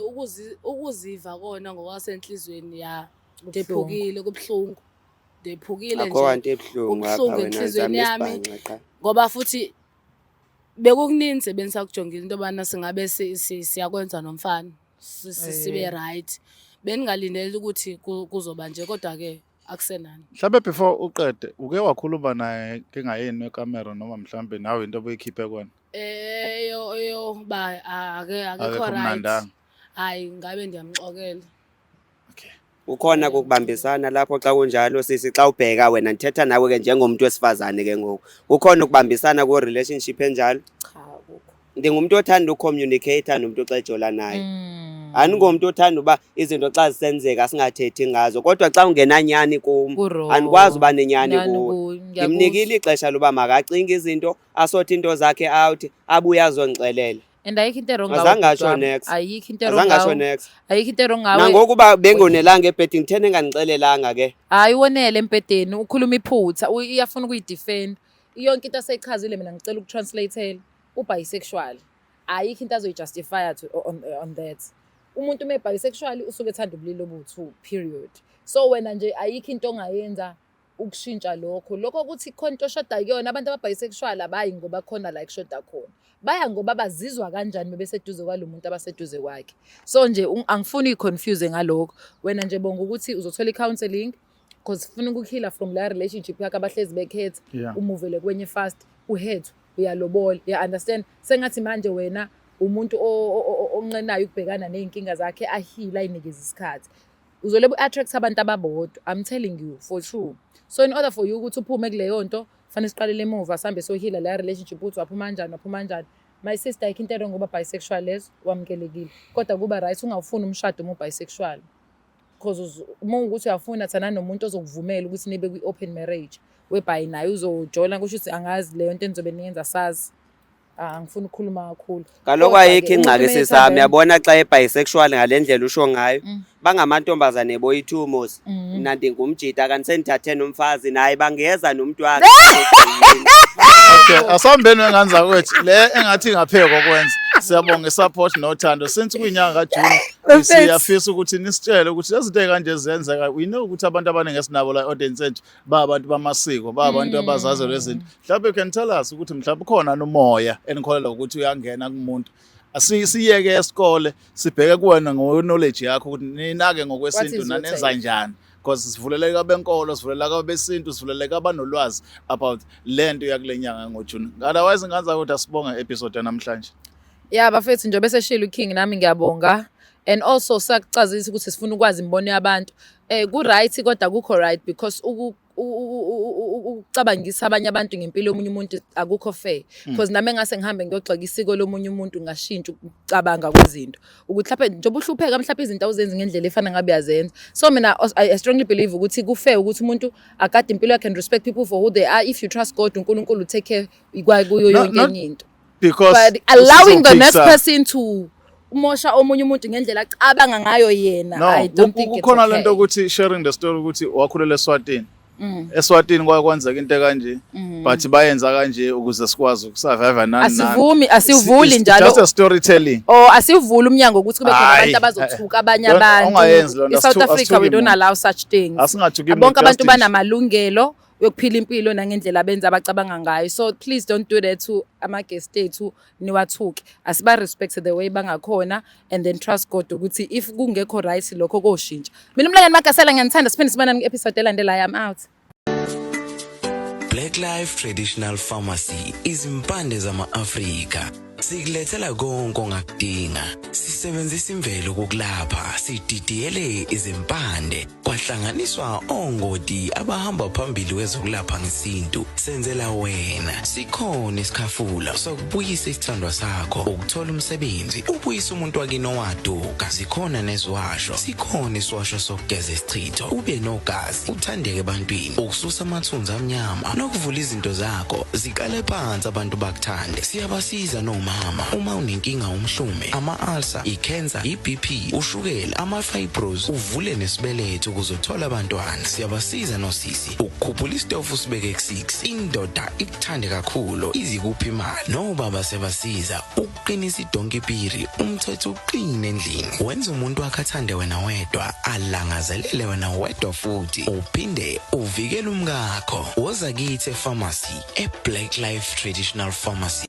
ukuziva kona ngokwasenhlizweni ya Kubuhlungu. ndephukile, kubuhlungu. Ndephukile Akho nje. nto ebuhlungu apha Kubuhlungu wena, enhliziyweni zama yami. isibhanxa qha. Ngoba futhi bekukuninzi ebendisakujongile into yobana singabe siyakwenza nomfana sibe right. Bendingalindeli ukuthi kuzoba nje, kodwa ke akusenani. Mhlambe before uqede uke wakhuluma naye kengayeni wekamera, noma mhlambe nawe into obuyikhiphe kona? Eyo ba ake akekho Akekho right. mnandanga. Hayi, ngabe ndiyamxokela. Okay. Ukhona ukubambisana lapho xa kunjalo sisi, xa ubheka wena, ndithetha nawe ke njengomuntu wesifazane ke ngoku. Ukhona ukubambisana ku relationship enjalo? Cha, akukho. Ndingumuntu othanda ucommunicate nomuntu xa ejola naye. Andingomuntu othanda uba izinto xa zisenzeka singathethi ngazo, kodwa xa ungenanyani kum, Ku-wrong. andikwazi uba nenyani Nyani kuwe. kuwe, ngiyakuzwa. Ndimnikile ixesha loba makacinge izinto, asothi into zakhe out, abuye azondixelela. And ayikho into e-wrong ngawe, Azange bhuti atsho wami. next. Ayikho into e-wrong Azange atsho ngawe. next. Ayikho into e-wrong ngawe. Nangoku uba bengonelanga ebhedini, kutheni engandixelelanga ke? Hayi, wonele embhedeni, ukhuluma iphutha, iyafuna ukuyidefend. Yonke into aseyichazile, mina ngicela ukutranslateela. U-bisexual. Ayikho into azoyijustifya on that. Umuntu uma bisexual usuke ethanda ubulili obu-two, period. So wena nje ayikho into ongayenza ukushintsha lokho. Lokho ukuthi khona into oshoda kuyona, abantu aba-bisexual abayi ngoba khona la kushoda khona. Baya ngoba bazizwa kanjani bebeseduze kwalo muntu abaseduze kwakhe. So nje angifuni uyi-confuse ngalokho. Wena nje bonga ukuthi uzothola i-counselling because ufuna ukuheala from la relationship yakho abahlezi bekhetha, umuvele kwenye fast, uhethu uyalobola, ya understand? Sengathi manje wena umuntu onqenayo ukubhekana ney'nkinga zakhe, aheal, ayinikeze isikhathi. Uzolobe u-attract abantu ababodwa, I'm telling you for sure. So in order for you ukuthi uphume kuleyo nto, fanele siqalele emuva, sihambe soheala leya relationship, ukuthi waphuma kanjani, waphuma kanjani. My sister, ayikho into e-wrong ngoba bisexual, lezo wamukelekile, kodwa kuba right ungawufuni umshado uma ubisexual, because uma ukuthi uyafuna, thana nomuntu ozokuvumela ukuthi nibe kwi-open marriage, whereby naye uzojola, kusho ukuthi angazi leyo nto enizobe niyenza, sazi. Ah, angifuni ukukhuluma kakhulu. Kaloku Kodwa-ke, ayikho ingxaki, umuntu uma sisami. ethandana- Yabona xa ebisexual ngale ndlela usho ngayo, bangamantombazane boyi-two mos. Mna ndingumjita, kanti sendithathe nomfazi, naye bangeza nomntu wakhe. Okay, asambeni wengane zakwethu. Le engathi ingaphekwa kwenza. Siyabonga isupport nothando. Since kuyinyanga kaJune, siyafisa ukuthi nisitshele ukuthi lezi zinto ey'kanje ziyenzeka. We know ukuthi abantu abaningi esinabo la audience ethu ba abantu bamasiko, ba abantu abazazi lezi zinto. Mhlawumbe you can tell us ukuthi mhlawumbe khona umoya enikholelwa ukuthi uyangena kumuntu. Asiyeke esikole, sibheke kuwena ngo knowledge yakho ukuthi ninake ngokwesintu What is your nanenza take? njani, because sivuleleka abenkolo, sivuleleka abesintu, sivuleleka abanolwazi about le nto yakule nyanga ngoJune. Otherwise, ngenza ukuthi asibonge episode yanamhlanje. Ya bafethu, njengoba eseshilo uKing, nami ngiyabonga, and also sakucazisa ukuthi sifuna ukwazi imibono yabantu. Ku right kodwa akukho right, because ukucabangisa abanye abantu ngempilo yomunye umuntu akukho fair, because nami engase ngihambe ngiyogxeka isiko lomunye umuntu, ngashintsha ukucabanga kwezinto ukuthi mhlawumbe njengoba uhlupheka, mhlawumbe izinto awuzenzi ngendlela efana ngabe uyazenza. So mina I strongly believe ukuthi ku-fair ukuthi umuntu agade impilo yakhe and respect people for who they are. If you trust God, uNkulunkulu take care kuyo No, yonke not enye into, because but allowing the next usizophikisa- person to umosha omunye umuntu ngendlela acabanga ngayo yena, No, I don't think it's kukhona okay. lento ukuthi sharing the story ukuthi wakhulela eSwatini. ESwatini kwake kwenzeka into kanje, but bayenza kanje ukuze sikwazi ukusurvive nani nani. Asivumi, asivuli It's njalo. just a storytelling. Or asivuli umnyango ukuthi kube khona Hhayi, abantu abazothuka abanye abantu. ungayenzi loo nto, I-South Africa, we asithuki don't muntu. allow such things. Asingathuki muntu, Bonke abantu just nje. banamalungelo yokuphila impilo nangendlela abenza abacabanga ngayo, so please don't do that to ama-guest ethu, niwathuke. Asiba-respect the way bangakhona and then trust God ukuthi if kungekho right lokho koshintsha. Mina uMlangeni Magasela, ngiyanithanda, siphinde sibonane ku-episode elandelayo. I'm out. Black Life Traditional Pharmacy, izimpande zama-Afrika. Sikulethela konke ongakudinga. Sisebenzisa imvelo ukulapha, sididiyele izimpande, kwahlanganiswa ongoti abahamba phambili kwezokulapha ngesintu. Senzela wena. Sikhona isikhafula sokubuyisa isithandwa sakho, ukuthola umsebenzi, ubuyisa umuntu wakini owaduka. Zikhona neziwasho. Sikhona isiwasho sokugeza isichitho, ube nogazi, uthandeke ebantwini, ukususa amathunzi amnyama nokuvula izinto zakho ziqale phansi, abantu bakuthande. Siyabasiza nomama uma unenkinga, umhlume, ama-ulcer, i-cancer, i-BP, ushukela, ama-fibros, uvule nesibeletho ukuze uthole abantwana. Siyabasiza nosisi ukukhuphula isitofu sibeke ku-6, indoda ikuthande kakhulu, izikuphi imali. Nobaba siyabasiza ukuqinisa idonki piri, umthetho uqine endlini, wenza umuntu wakhe athande wena wedwa, alangazelele wena wedwa, futhi uphinde uvikele umkakho. Woza kithi epharmacy, e-Black Life Traditional Pharmacy.